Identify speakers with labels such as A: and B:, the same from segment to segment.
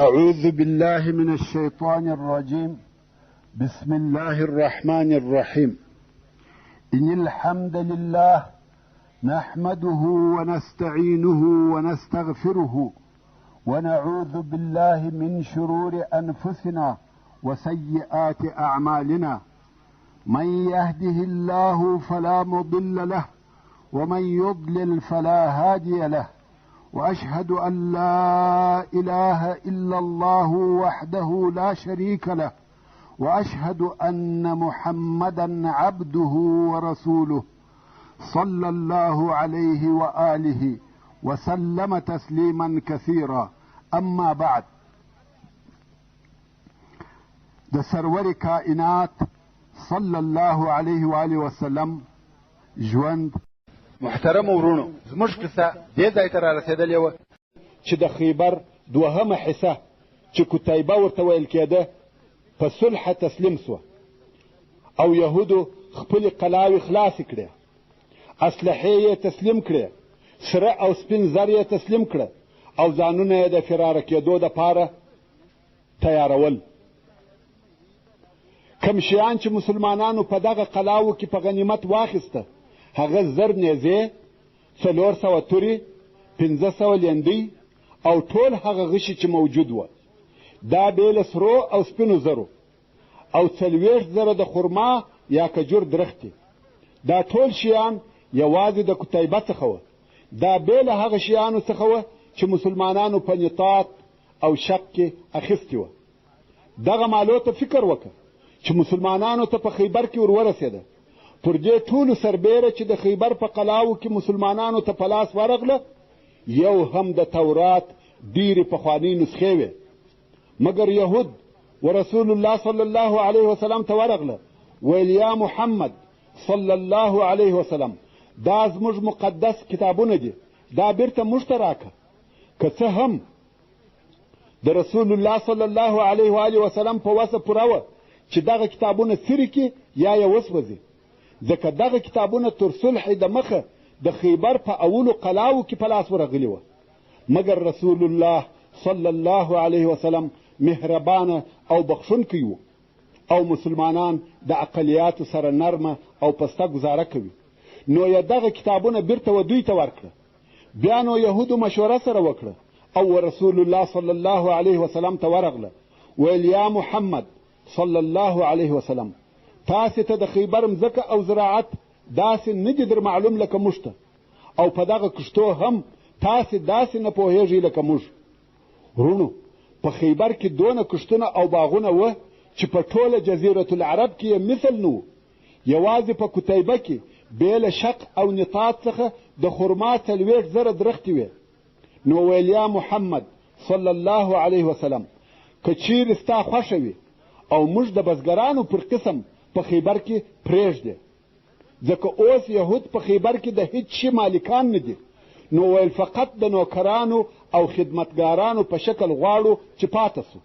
A: أعوذ بالله من الشيطان الرجيم. بسم الله الرحمن الرحيم. إن الحمد لله نحمده ونستعينه ونستغفره ونعوذ بالله من شرور أنفسنا وسيئات أعمالنا. من يهده الله فلا مضل له ومن يضلل فلا هادي له. وأشهد أن لا إله إلا الله وحده لا شريك له، وأشهد أن محمدا عبده ورسوله صلى الله عليه وآله وسلم تسليما كثيرا. أما بعد، د سرور کائنات صلی الله علیه وآله وسلم ژوند.
B: محترم ورونو، زموږ قصه دې ځای ته رارسېدلې وه چې د خیبر دوهمه حصه چې کتیبه ورته ویل کېده په صلح تسلیم سوه او یهودو خپلې قلاوې خلاصې کړې، اسلحې یې تسلیم کړې، سره او سپین زر یې تسلیم کړه او ځانونه یې د فراره کېدو دپاره تیارول. کم شیان چې مسلمانانو په دغه قلاوو کې په غنیمت واخیسته هغه 1000 نیزې، 400 تورې، 500 لیندۍ او ټول هغه غشي چې موجود وه، دا بې له سرو او سپینو زرو او 40,000 د خرما یا کجور درختې. دا ټول شیان یوازې د کتیبه څخه وه. دا بې له هغه شیانو څخه وه چې مسلمانانو په نطاق او شق کې اخیستې وه. دغه مالو ته فکر وکړه چې مسلمانانو ته په خیبر کې ور ورسېده. پر دې ټولو سربېره چې د خیبر په قلاوو کې مسلمانانو ته په لاس ورغله، یو هم د تورات ډېرې پخوانۍ نسخې وې، مګر یهود و رسول الله صلی الله علیه وسلم ته ورغله، ویل یا محمد صلی الله علیه وسلم، دا زموږ مقدس کتابونه دي، دا بیرته موږ ته راکړه. که څه هم د رسول الله صلی الله علیه وآله وسلم په وسه پوره وه چې دغه کتابونه څیرې کړي یا یې وسوځي، ځکه دغه کتابونه تر صلح د مخه د خیبر په اولو قلاوو کې په لاس ورغلي وه. مګر رسول الله صلی الله علیه وسلم مهربانه او بخښونکی و او مسلمانان د اقلیاتو سره نرمه او پسته ګزاره کوي، نو یې دغه کتابونه بیرته و دوی ته ورکړه. بیا نو یهودو مشوره سره وکړه او رسول الله صلی الله علیه وسلم ته ورغله، ویل یا محمد صلی الله علیه وسلم، تاسې ته د خیبر مځکه او زراعت داسې نه دي در معلوم لکه موږ ته، او په دغه کښتو هم تاسې داسې نه پوهېږئ لکه موږ. وروڼو، په خیبر کې دونه کښتونه او باغونه وه چې په ټوله جزیرة العرب کې یې مثل نه و. یوازې په کتیبه کې بې له شق او نطاط څخه د خرما 40,000 درختې وې. نو ویل یا محمد صلی الله علیه وسلم، که چیرې ستا خوښه وي او موږ د بزګرانو پر قسم په خیبر کې پرېږدې، ځکه اوس یهود په خیبر کې د هیڅ شي مالکان نه دي، نو ویل فقط د نوکرانو او خدمتګارانو په شکل غواړو چې پاته سو،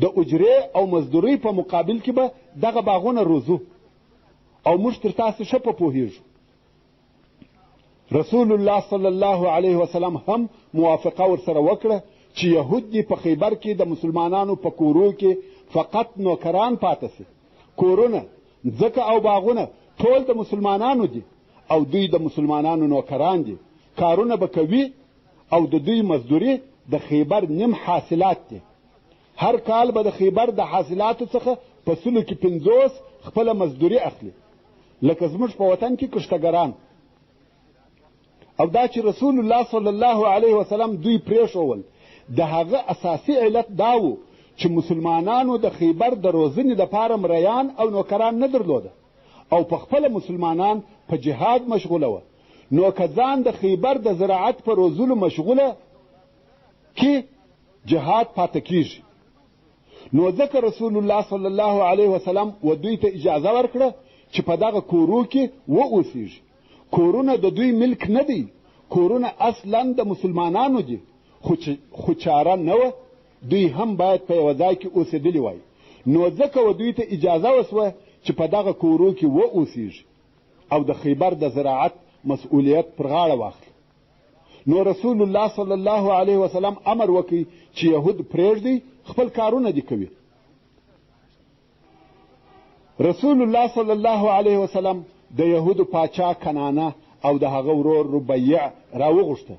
B: د اجرې او مزدورۍ په مقابل کې به دغه باغونه روزو او موږ تر تاسو ښه په پوهېږو. رسول الله صلی الله علیه وسلم هم موافقه ورسره وکړه چې یهود دې په خیبر کې د مسلمانانو په کورو کې فقط نوکران پاته سي، کورونه، مځکه او باغونه ټول د مسلمانانو دي او دوی د مسلمانانو نوکران دي، کارونه به کوي او د دوی مزدوري د خیبر نیم حاصلات دي. هر کال به د خیبر د حاصلاتو څخه په 50% خپله مزدوري اخلي، لکه زموږ په وطن کې کښتګران. او دا چې رسول الله صلی الله علیه وسلم دوی پرېښوول، د هغه اساسي علت دا و چې مسلمانانو د خیبر د روزنې دپاره مریان او نوکران نه درلوده او په خپله مسلمانان په جهاد مشغوله وه، نو که ځان د خیبر د زراعت په روزلو مشغوله کې جهاد پاته کیږي. نو ځکه رسول الله صلی الله علیه وسلم و دوی ته اجازه ورکړه چې په دغه کورو کې و اوسیږي. کورونه د دوی ملک نه دی، کورونه اصلا د مسلمانانو دي، خو چاره نه وه، دوی هم باید په یوه ځای کې اوسېدلي وای. نو ځکه و دوی ته اجازه وسوه چې په دغه کورو کې و اوسیږي او د خیبر د زراعت مسؤلیت پر غاړه واخلي. نو رسول الله صلی الله علیه وسلم امر وکړ چې یهود پرېږدئ، خپل کارونه دې کوي. رسول الله صلی الله علیه وسلم د یهودو پاچا کنانه او د هغه ورور ربیع راوغوښته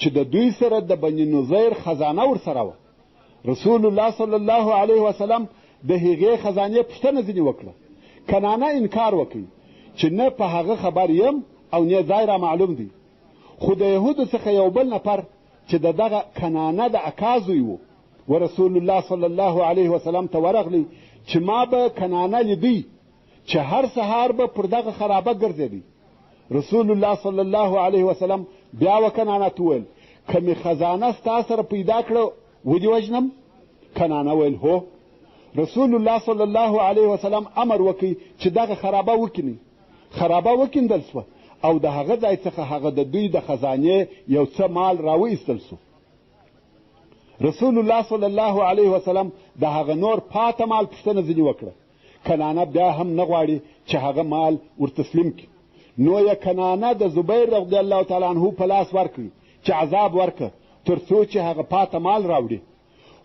B: چې د دوی سره د بني نظیر خزانه ورسره وه. رسول الله صلی الله علیه وسلم د هغې خزانې پوښتنه ځینې وکړه. کنانه انکار وکړ چې نه په هغه خبر یم او نه ځای را معلوم دی. خو د یهودو څخه یو بل نفر چې د دغه کنانه د اکا زوی و، و رسول الله صلی الله علیه وسلم ته ورغلی چې ما به کنانه لیدی چې هر سهار به پر دغه خرابه ګرځېدی. رسول الله صلی الله علیه وسلم بیا و کنانه ته وویل، که مې خزانه ستا سره پیدا کړه ودې وژنم؟ کنانه ویل هو. رسول الله صلی الله علیه وسلم امر وکړ چې دغه خرابه وکینئ. خرابه وکیندل سوه او د هغه ځای څخه هغه د دوی د خزانې یو څه مال راوایستل سو. رسول الله صلی الله علیه وسلم د هغه نور پاته مال پوښتنه ځینې وکړه. کنانه بیا هم نه غواړي چې هغه مال ورتسلیم کړي، نو یې کنانه د زبیر رضی الله تعالی عنه په لاس ورکړي چې عذاب ورکړه تر څو چې هغه پاته مال راوړي.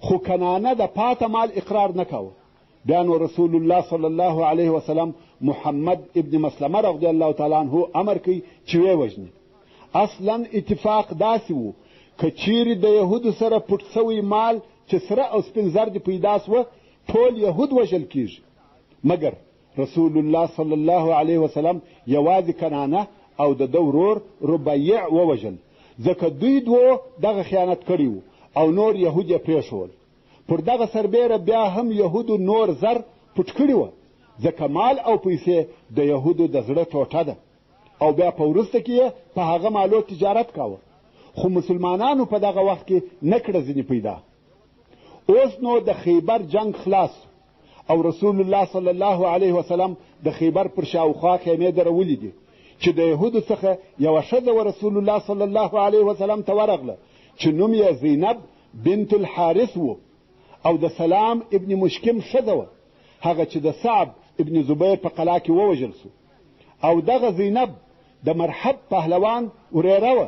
B: خو کنانه د پاته مال اقرار نه کاوه. بیا نو رسول الله صلی الله علیه وسلم محمد ابن مسلمه رضی الله تعالی عنه امر کوي چې ویې وژني. اصلا اتفاق داسې و که چیرې د یهودو سره پټ سوی مال چې سره او سپین زر دې پیدا سوه، ټول یهود وژل کیږي. مګر رسول الله صلی الله علیه وسلم یوازې کنانه او د ده ورور ربیع ووژل، ځکه دوی دوو دغه خیانت کړی و او نور یهود یې پرېښول. پر دغه سربېره بیا هم یهودو نور زر پټ کړي وه، ځکه مال او پیسې د یهودو د زړه ټوټه ده او بیا په وروسته کې یې په هغه مالو تجارت کاوه. خو مسلمانانو په دغه وخت کې نه کړه ځینې پیدا. اوس نو د خیبر جنګ خلاص او رسول الله صلی الله علیه وسلم د خیبر پر شاوخوا خیمې درولې دي چې د یهودو څخه یوه ښځه و رسول الله صلی الله علیه وسلم ته ورغله چې نوم یې زینب بنت الحارث و او د سلام ابن مشکم ښځه وه، هغه چې د صعب ابن زبیر په قلا کې ووژل سو. او دغه زینب د مرحب پهلوان ورېره وه.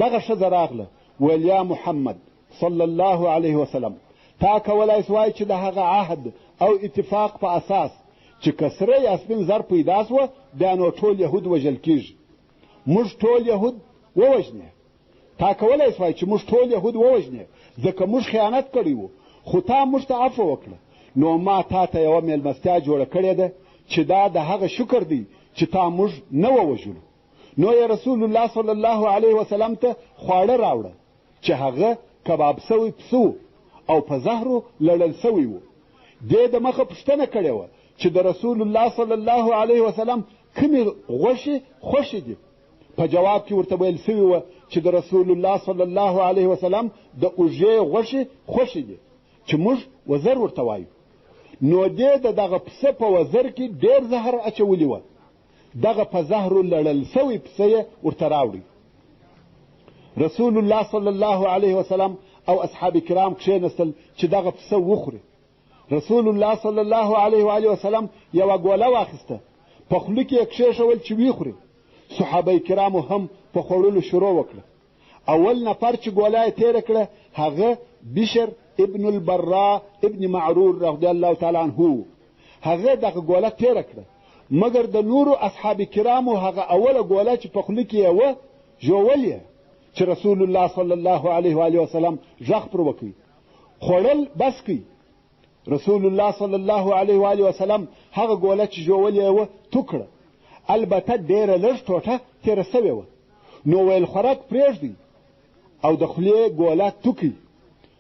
B: دغه ښځه راغله ویل، یا محمد صلی الله علیه وسلم، تا کولای سوای چې د هغه عهد او اتفاق په اساس چې که سره یا سپین زر پیدا سوه بیا نو ټول یهود وژل کیږي، موږ ټول یهود ووژنې. تا کولای سوای چې موږ ټول یهود ووژنې، ځکه موږ خیانت کړی و، خو تا موږ ته عفوه وکړه. نو ما تا ته یوه میلمستیا جوړه کړې ده چې دا د هغه شکر دی چې تا موږ نه ووژلو. نو یې رسول الله صلی الله علیه وسلم ته خواړه راوړه چې هغه کباب سوی پسه و او په زهرو لړل سوی و. دې د مخه پوښتنه کړې وه چې د رسول الله صلی الله علیه وسلم کومې غوښې خوښې دي. په جواب کې ورته ویل سوي وه چې د رسول الله صلی الله علیه وسلم د اوږې غوښې خوښې دي چې موږ وزر ورته وایو. نو دې د دغه پسه په وزر کې ډېر زهر اچولي وه. دغه په زهرو لړل سوی پسه یې ورته راوړی. رسول الله صلی الله علیه وسلم او اصحاب کرام کښېنستل چې دغه پسه وخوري. رسول الله صلی الله علیه و آله وسلم یوه ګوله واخیسته، په خوله کې یې کښېښول چې ویخوري. صحابه کرامو هم په خوړلو شروع وکړه. اول نفر چې ګوله یې تېره کړه هغه بشر ابن البراء ابن معرور رضی الله تعالی عنه و. هغه دغه ګوله تېره کړه، مګر د نورو اصحاب کرامو هغه اوله ګوله چې په خوله کې یې وه ژوول یې چې رسول الله صلی الله علیه و آله وسلم غږ پر وکړ، خوړل بس کړئ. رسول الله صلی الله علیه و آله وسلم هغه ګوله چې ژوولې یې وه تو کړه، البته ډېره لږ ټوټه تېره سوې وه. نو ویل خوراک پرېږدئ او د خولې ګوله تو کړئ.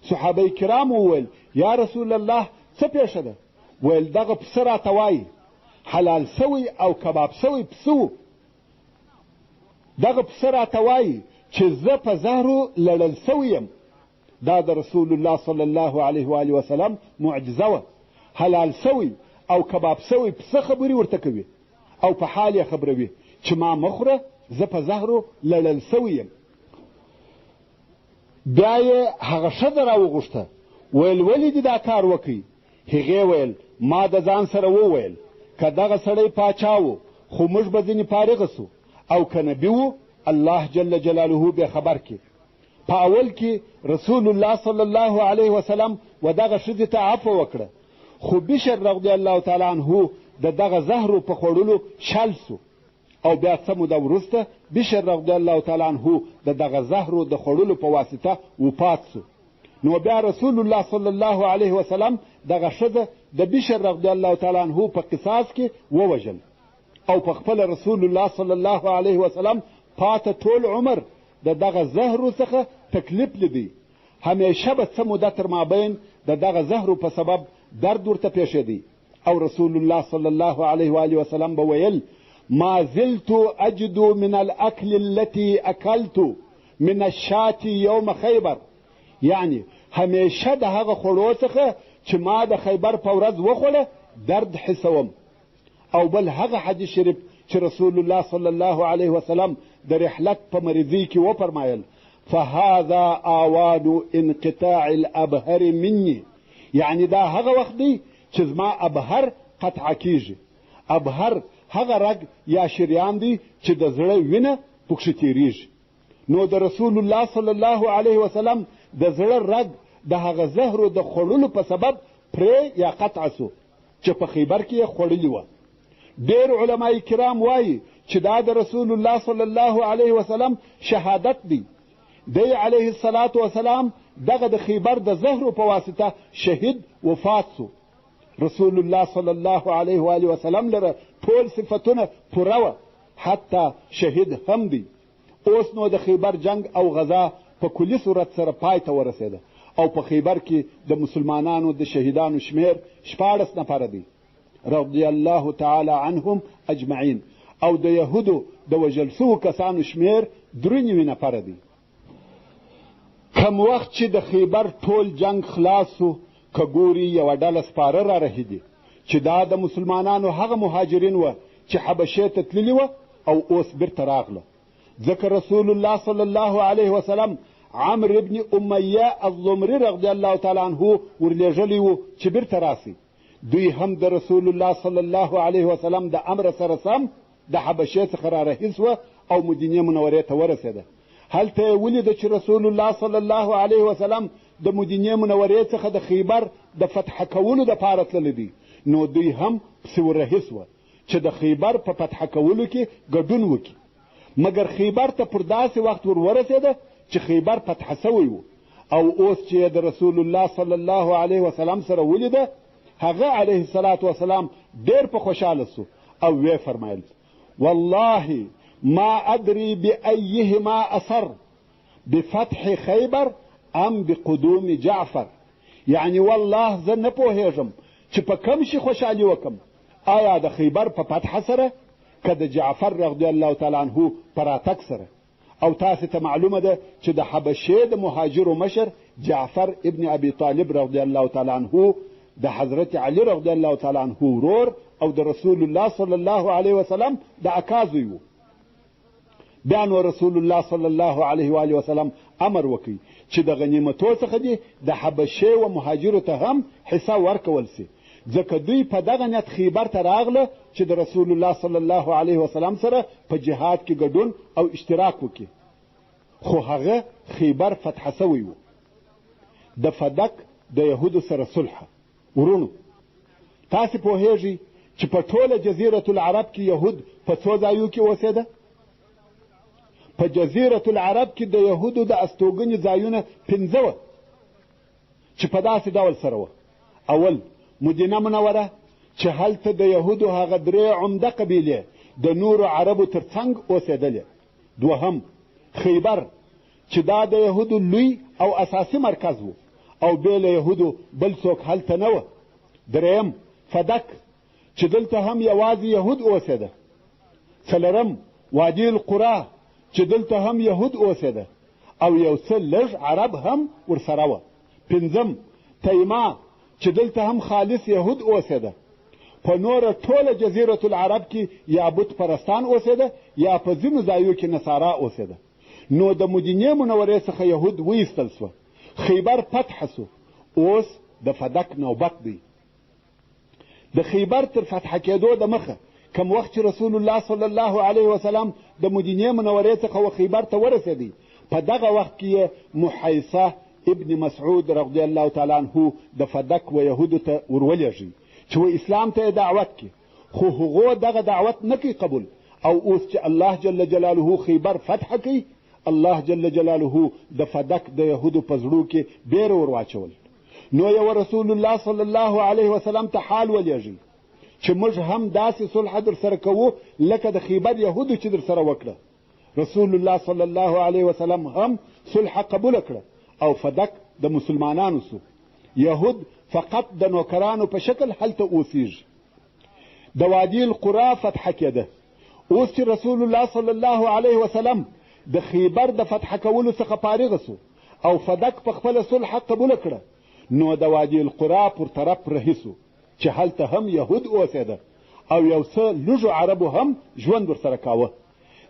B: صحابه کرامو وویل، یا رسول الله څه پېښه ده؟ ویل دغه پسه راته وایي حلال سوی او کباب سوی پسه و. دغه پسه راته وایي چې زه په زهرو لړل سوی یم. دا د رسول الله صلی الله علیه و آله وسلم معجزه وه. حلال سوی او کباب سوی پسه خبرې ورته کوي او په حال یې خبروي چې ما مه خوره، زه په زهرو لړل سوی یم. بیا یې هغه ښځه راوغوښته، ویل ولې دې دا کار وکړ؟ هغې ویل ما د ځان سره وویل که دغه سړی پاچا و خو موږ به ځینې فارغه سو، او که نبي و الله جل جلاله بې خبر کړي. په اول کې رسول الله صلی الله علیه وسلم و دغه ښځې ته عفو وکړه، خو بشر رضی الله تعالی عنه د دغه زهرو په خوړلو شل سو او بیا څه موده وروسته بشر رضی الله تعالی عنه د دغه زهرو د خوړلو په واسطه وفات سو. نو بیا رسول الله صلی الله علیه وسلم دغه ښځه د بشر رضی الله تعالی عنه په قصاص کې ووژل او په خپله رسول الله صلی الله علیه وسلم پاته ټول عمر د دغه زهرو څخه تکلیف لیدی. همیشه به څه موده تر مابین د دغه زهرو په سبب درد ورته پېښېدی او رسول الله صلی الله علیه وآله وسلم به ویل: ما زلت اجد من الاکل التي اکلت من الشاة یوم خیبر، یعنی همیشه د هغه خوړو څخه چې ما د خیبر په ورځ وخوړه درد حسوم. او بل هغه حدیث شریف چې رسول الله صلی الله علیه وسلم د رحلت په مریضۍ کې وفرمایل: فهذا آوان انقطاع الابهر مني، یعنی دا هغه وخت دی چې زما ابهر قطع کیږي. ابهر هغه رګ یا شریان دی چې د زړه وینه پکښې تیریږي. نو د رسول الله صلی الله علیه وسلم د زړه رګ د هغه زهرو د خوړلو په سبب پرې یا قطع سو چې په خیبر کې یې خوړلي وه. ډېر علماء کرام وایي چې دا د رسول الله صلی الله علیه وسلم شهادت دی. دی علیه الصلاة وسلام دغه د خیبر د زهرو په واسطه شهید وفات سو. رسول الله صلی الله علیه و آله وسلم لره ټول صفتونه پوره وه، حتی شهید هم دی. اوس نو د خیبر جنګ او غزا په کلي صورت سره پای ته ورسېده او په خیبر کې د مسلمانانو د شهیدانو شمېر 16 نفره دی رضی الله تعالی عنهم اجمعین، او د یهودو د وژل سوو کسانو شمېر 93 نفره دی. کم وخت چې د خیبر ټول جنګ خلاص سو، که ګوري یوه ډله سپاره را رهي دي چې دا د مسلمانانو هغه مهاجرین وه چې حبشې ته تللي وه او اوس بیرته راغله. ځکه رسول الله صلی الله علیه وسلم عمرو ابن امیه الضمري رضی الله تعالی عنه ورلېږلی و چې بیرته راسي. دوی هم د رسول الله صلی الله علیه وسلم د امر سره سم د حبشې څخه را رهي سوه او مدینې منورې ته ورسېده. هلته یې ولیده چې رسول الله صلی الله علیه وسلم د مدینې منورې څخه د خیبر د فتح کولو دپاره تللی دی، نو دوی هم پسې ورهي سوه چې د خیبر په فتح کولو کې ګډون وکړي. مګر خیبر ته پر داسې وخت ور ورسېده چې خیبر فتح سوی و او اوس چې یې د رسول الله صلی الله علیه وسلم سره ولیده، هغه علیه الصلاة وسلام ډېر په خوشحاله سو او ویې فرمایل: والله ما ادري بأيهما أسر، بفتح خیبر ام بقدوم جعفر. یعنی والله زه نه پوهېږم چې په کوم شي خوشحالي وکم، آیا د خیبر په فتح سره که د جعفر رضی الله تعالی عنه په راتګ سره. او تاسې ته معلومه ده چې د حبشې د مهاجرو مشر جعفر ابن ابي طالب رضی الله تعالی عنه د حضرت علي رضی الله تعالی عنه ورور او د رسول الله صلی الله علیه وسلم د اکا زوی و. بیا نو رسول الله صلی الله علیه و آله وسلم امر وکړي چې د غنیمتو څخه دې د حبشې و مهاجرو ته هم حصه ورکول سي، ځکه دوی په دغه نیت خیبر ته راغله چې د رسول الله صلی الله علیه وسلم سره په جهاد کې ګډون او اشتراک وکړي، خو هغه خیبر فتح سوی و. د فدک د یهودو سره صلح. وروڼو، تاسې پوهیږئ چې په ټوله جزیرة العرب کې یهود په څو ځایو کې اوسېده؟ په جزیرة العرب کې د یهودو د استوګنې ځایونه 5 وه چې په داسې ډول سره وه. اول مدینه منوره چې هلته د یهودو هغه درې عمده قبیلې د نورو عربو تر څنګ اوسېدلې. دوهم خیبر چې دا د یهودو لوی او اساسي مرکز و او بې له یهودو بل څوک هلته نه وه. دریم فدک چې دلته هم یوازې یهود اوسېده. څلورم وادي القرا چې دلته هم یهود اوسېده او یو څه لږ عرب هم ورسره وه. پنځم تیما چې دلته هم خالص یهود اوسېده. په نوره ټوله جزیرة العرب کې یا بت پرستان اوسېده یا په ځینو ځایو کې نصارا اوسېده. نو د مدینې منورې څخه یهود وایستل سوه، خیبر فتح سو، اوس د فدک نوبت دی. د خیبر تر فتح کېدو د مخه کوم وخت چې رسول الله صلی الله علیه وسلم د مدینې منورې څخه و خیبر ته ورسېدی، په دغه وخت کې یې محیصه ابن مسعود رضی الله تعالی عنه د فدک و یهودو ته ورولېږی چې و اسلام ته یې دعوت کړي، خو هغو دغه دعوت نه کوي قبول. او اوس چې الله جل جلاله خیبر فتح کوي، الله جل جلاله د فدک د یهودو په زړو کې بیره ور واچول. نو یو رسول الله صلی الله علیه وسلم ته حال ولېږي چې موږ هم داسې صلح در سره کوو لکه د خیبر یهودو چې در سره وکړه. رسول الله صلی الله علیه وسلم هم صلح قبوله کړه او فدک د مسلمانانو سو. یهود فقط د نوکرانو په شکل هلته اوسیږي. د وادي القرا فتح کېده. اوس چې رسول الله صلی الله علیه وسلم د خیبر د فتح کولو څخه فارغ سو او فدک په خپله صلح قبوله کړه، نو د وادي القرا پر طرف رهي سو چې هلته هم یهود اوسېده او یو څه لږو عربو هم ژوند ورسره کاوه.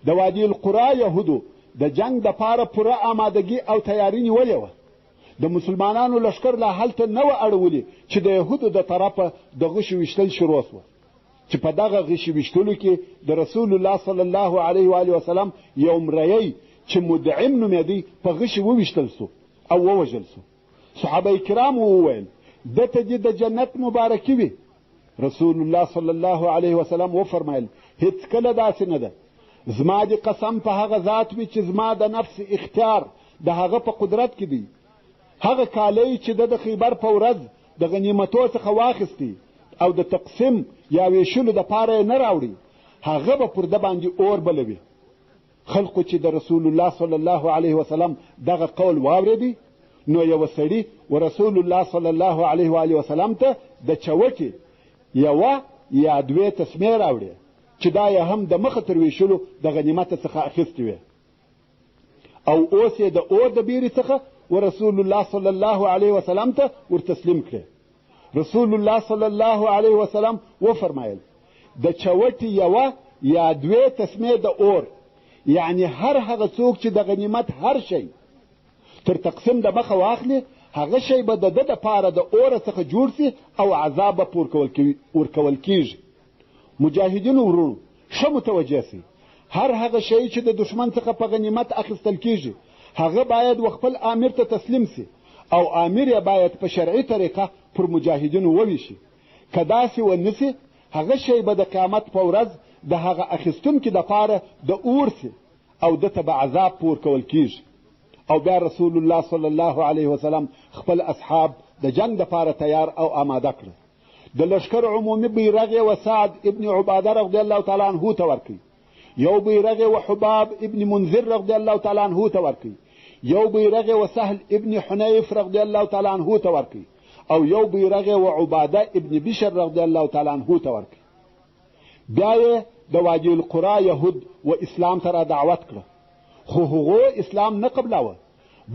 B: د وادي القرا یهودو د جنګ دپاره پوره آمادګي او تیاري نیولې وه. د مسلمانانو لښکر لا هلته نه وه اړولي چې د یهودو د طرفه د غشو ویشتل شروع سوه، چې په دغه غشي ویشتلو کې د رسول الله صلی الله علیه و وسلم یو مریی چې مدعم نومېدی په غشي وویشتل سو او ووژل سو. صحابه کرامو وویل، ده ته دې د جنت مبارکي وي. رسول الله صلی الله علیه وسلم وفرمایل، هیڅکله داسې نه ده. زما دې قسم په هغه ذات وي چې زما د نفس اختیار د هغه په قدرت کې دی. هغه کالۍ چې ده د خیبر په ورځ د غنیمتو څخه واخیستې او د تقسیم یا ویشلو دپاره یې نه راوړي، هغه به پر ده باندې اور بلوي. خلقو چې د رسول الله صلی الله علیه وسلم دغه قول واورېدی، نو یوه سړي و رسول الله صلی الله علیه و وسلم ته د چوټې یوه یا دوې تسمې راوړې چې دا یې هم د مخه تر ویشلو د غنیمته څخه اخیستې وې، او اوس یې د اور د بیرې څخه و رسول الله صلی الله علیه وسلم ته ورتسلیم کړې. رسول الله صلی الله علیه وسلم وفرمایل، د چوټې یوه یا دوې تسمې د اور، یعنی هر هغه څوک چې د غنیمت هر شی تر تقسیم د مخه واخلي، هغه شی به د ده دپاره د اوره څخه جوړ سي او عذاب به ورکول کیږي. مجاهدینو وروڼو، ښه متوجه سئ، هر هغه شی چې د دښمن څخه په غنیمت اخیستل کیږي، هغه باید و خپل آمر ته تسلیم سي او آمر یې باید په شرعي طریقه پر مجاهدینو وویشي. که داسې ونه سي، هغه شی به د قیامت په ورځ د هغه اخیستونکي دپاره د اور سي او ده ته به عذاب په ورکول کیږي. او بیا رسول الله صلی الله علیه وسلم خپل اصحاب د جنګ دپاره تیار او آماده کړل. د لښکر عمومي بیرغ یې و سعد ابن عباده رضی الله تعالی عنه ته ورکړ، یو بیرغ یې و حباب ابن منذر رضی الله تعالی عنه ته ورکړ، یو بیرغ یې و سهل ابن حنیف رضی الله تعالی عنه ته ورکړ، او یو بیرغ یې و عباده ابن بشر رضی الله تعالی عنه ته ورکړ. بیا یې د وادي القرا یهود و اسلام ته را دعوت کړه، خو هغو اسلام نه قبلاوه،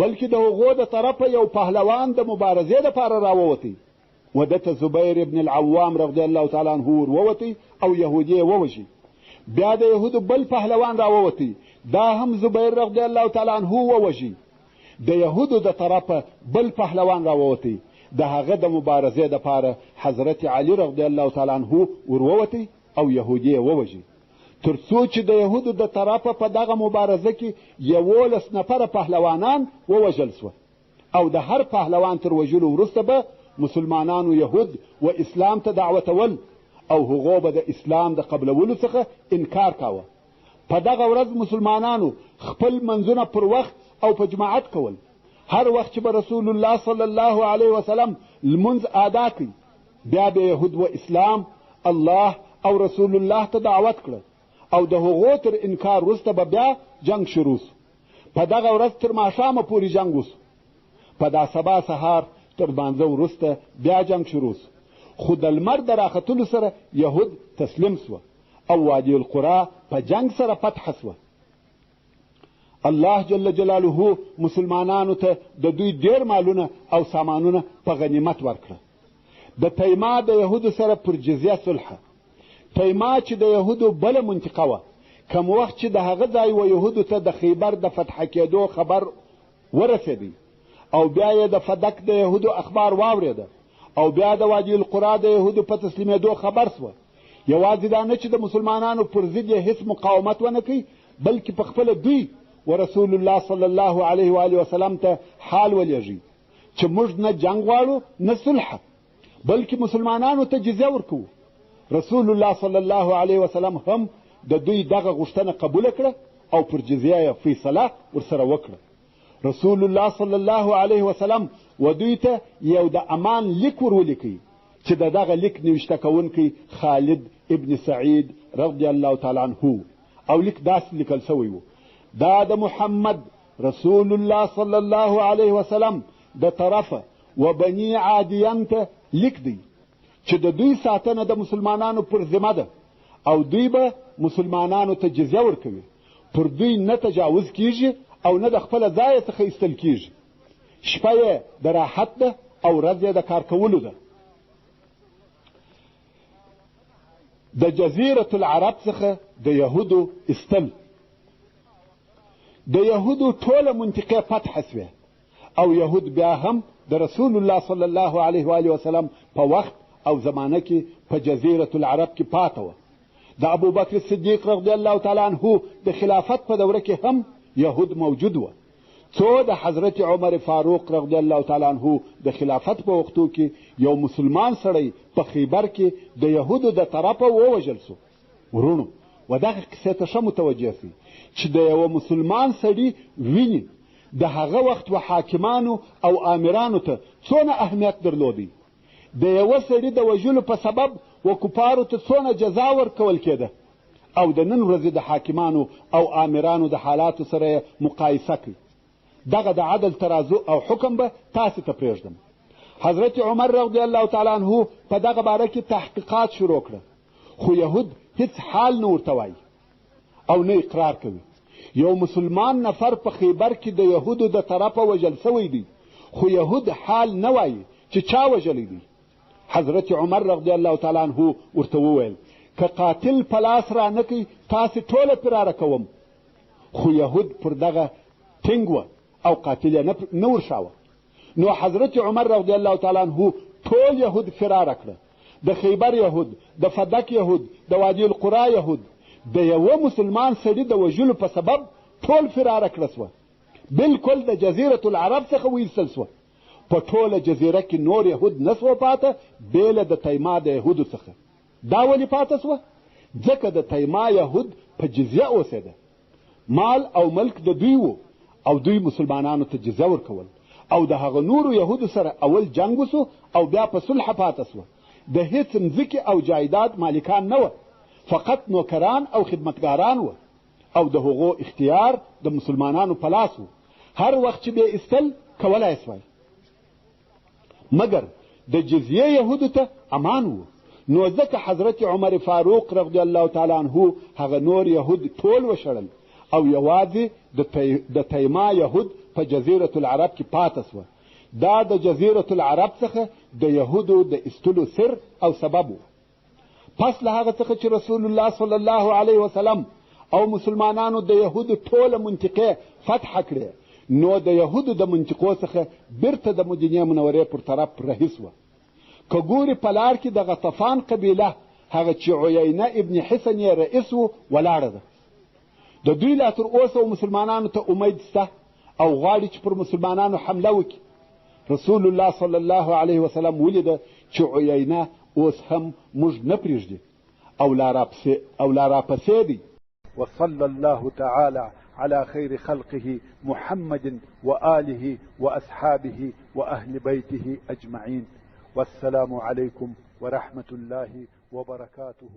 B: بلکې د هغو د طرفه یو پهلوان د مبارزې دپاره راووتی. و ده ته زبیر ابن العوام رضی الله تعالی عنه ور ووتی او یهودي یې ووژي. بیا د یهودو بل پهلوان راووتی، دا هم زبیر رضی الله تعالی عنه ووژي. د یهودو د طرفه بل پهلوان راووتی، د هغه د مبارزې دپاره حضرت علی رضی الله تعالی عنه ور ووتی او یهودي یې ووژي. تر څو چې د یهودو د طرفه په دغه مبارزه کې 11 نفره پهلوانان ووژل سوه، او د هر پهلوان تر وژلو وروسته به مسلمانانو یهود و اسلام ته دعوتول او هغو به د اسلام د قبلولو څخه انکار کاوه. په دغه ورځ مسلمانانو خپل منځونه پر وخت او په جماعت کول. هر وخت چې به رسول الله صلی الله علیه وسلم لمونځ ادا کړي، بیا به یهود و اسلام، الله او رسول الله ته دعوت کړه او د هغو تر انکار وروسته به بیا جنګ شروع سو. په دغه ورځ تر ماښامه پورې جنګ وسو. په دا سبا سهار تر لمانځه وروسته بیا جنګ شروع سو، خو د لمر د راختلو سره یهود تسلیم سوه او وادي القرا په جنګ سره فتح سوه. الله جل جلاله مسلمانانو ته د دوی ډېر مالونه او سامانونه په غنیمت ورکړه. د تیما د یهودو سره پر جزیه صلح. تیما چې د یهودو بله منطقه وه، کوم وخت چې د هغه ځای و یهودو ته د خیبر د فتح کېدو خبر ورسېدی او بیا یې د فدک د یهودو اخبار واورېده او بیا د وادي القرا د یهودو په تسلیمېدو خبر سوه، یوازې دا نه چې د مسلمانانو پر ضد یې هیڅ مقاومت ونه کوي، بلکې په خپله دوی و رسول الله صلی الله علیه و آله وسلم ته حال ولیږي چې موږ نه جنګ غواړو نه صلح، بلکې مسلمانانو ته جزیه ورکوو. رسول الله صلی الله علیه وسلم هم د دوی دغه غوښتنه قبوله کړه او پر جزیه یې فیصله ورسره وکړه. رسول الله صلی الله علیه وسلم و دوی ته یو د امان لیک ور ولیکی چې د دغه لیک نوشته کوونکی خالد ابن سعید رضی الله تعالی عنه، او لیک داسې لیکل شوی و: دا د محمد رسول الله صلی الله علیه وسلم د طرفه و بني عادیان ته لیک دی چې د دوی ساتنه د مسلمانانو پر ذمه ده او دوی به مسلمانانو ته جزیه ورکوي، پر دوی نه تجاوز کیږي او نه د خپله ځایه څخه ایستل کیږي. شپه یې د راحت ده او ورځ یې د کار کولو ده. د جزیرة العرب څخه د یهودو ایستل. د یهودو ټوله منطقه فتح سوې او یهود بیا هم د رسول الله صلی الله علیه و وسلم په وخت او زمانه کې په جزیرة العرب کې پاته وه. د ابوبکر صدیق رضی الله تعالی عنه د خلافت په دوره کې هم یهود موجود وه، څو د حضرت عمر فاروق رضی الله تعالی عنه د خلافت په وختو کې یو مسلمان سړی په خیبر کې د یهودو د طرفه ووژل سو. وروڼو، و دغه قصې ته ښه متوجه سئ چې د یوه مسلمان سړي وینې د هغه وخت و حاکمانو او آمرانو ته څونه اهمیت درلودی. د یوه سړي د وژلو په سبب و کفارو ته څونه جزا ورکول کېده او د نن ورځې د حاکمانو او آمرانو د حالاتو سره یې مقایسه کړئ. دغه د عدل ترازو او حکم به تاسې ته پرېږدم. حضرت عمر رضی الله تعالی عنه په دغه باره کې تحقیقات شروع کړه، خو یهود هیڅ حال نه ورته وایي او نه اقرار کوي. یو مسلمان نفر په خیبر کې د یهودو د طرفه وژل سوی دی، خو یهود حال نه وایي چې چا وژلی دی. حضرت عمر رضی الله تعالی عنه ورته وویل: که قاتل په لاس را نه کوي تاسې ټوله فراره کوم. خو یهود پر دغه ټینګ وه او قاتل یې نه ورښاوه. نو حضرت عمر رضی الله تعالی عنه ټول یهود فراره کړه، د خیبر یهود، د فدک یهود، د وادي القرا یهود، د یوه مسلمان سړي د وژلو په سبب ټول فراره کړه سوه، بالکل د جزیرة العرب څخه وایستل سوه. په ټوله جزیره کې نور یهود نه سوه پاته بېله د تیما د یهودو څخه. دا ولې پاته سوه؟ ځکه د تیما یهود په جزیه اوسېده، مال او ملک د دوی وو او دوی مسلمانانو ته جزیه ورکول او د هغه نورو یهودو سره اول جنګ وسو او بیا په صلح پاته سوه. د هیڅ مځکې او جایداد مالکان نه وه، فقط نوکران او خدمتګاران وه او د هغو اختیار د مسلمانانو په لاس وو، هر وخت چې به ایستل کولای سوای. مګر د جزیې یهودو ته امان وو، نو ځکه حضرت عمر فاروق رضی الله تعالی عنه هغه نور یهود ټول وشړل او یوازې د تیما یهود په جزیرة العرب کې پاته سوه. دا د جزیرة العرب څخه د یهودو د ایستلو سر او سبب و. پس له هغه څخه چې رسول الله صلی الله علیه وسلم او مسلمانانو د یهودو ټوله منطقې فتح کړې، نو د یهودو د منطقو څخه بیرته د مدینې منورې پر طرف رهي سوه. که ګوري په لار کې د غطفان قبیله، هغه چې عیینه ابن حصن یې رئیس و، ولاړه ده. د دوی لا تر اوسه مسلمانانو ته امید سته او غواړي چې پر مسلمانانو حمله وکړي. رسول الله صلی الله علیه وسلم ولیده چې عیینه اوس هم موږ نه پرېږدي او لا راپسې دی.
A: وصلى الله تعالى على خير خلقه محمد وآله وأصحابه وأهل بيته أجمعين، والسلام عليكم ورحمة الله وبركاته.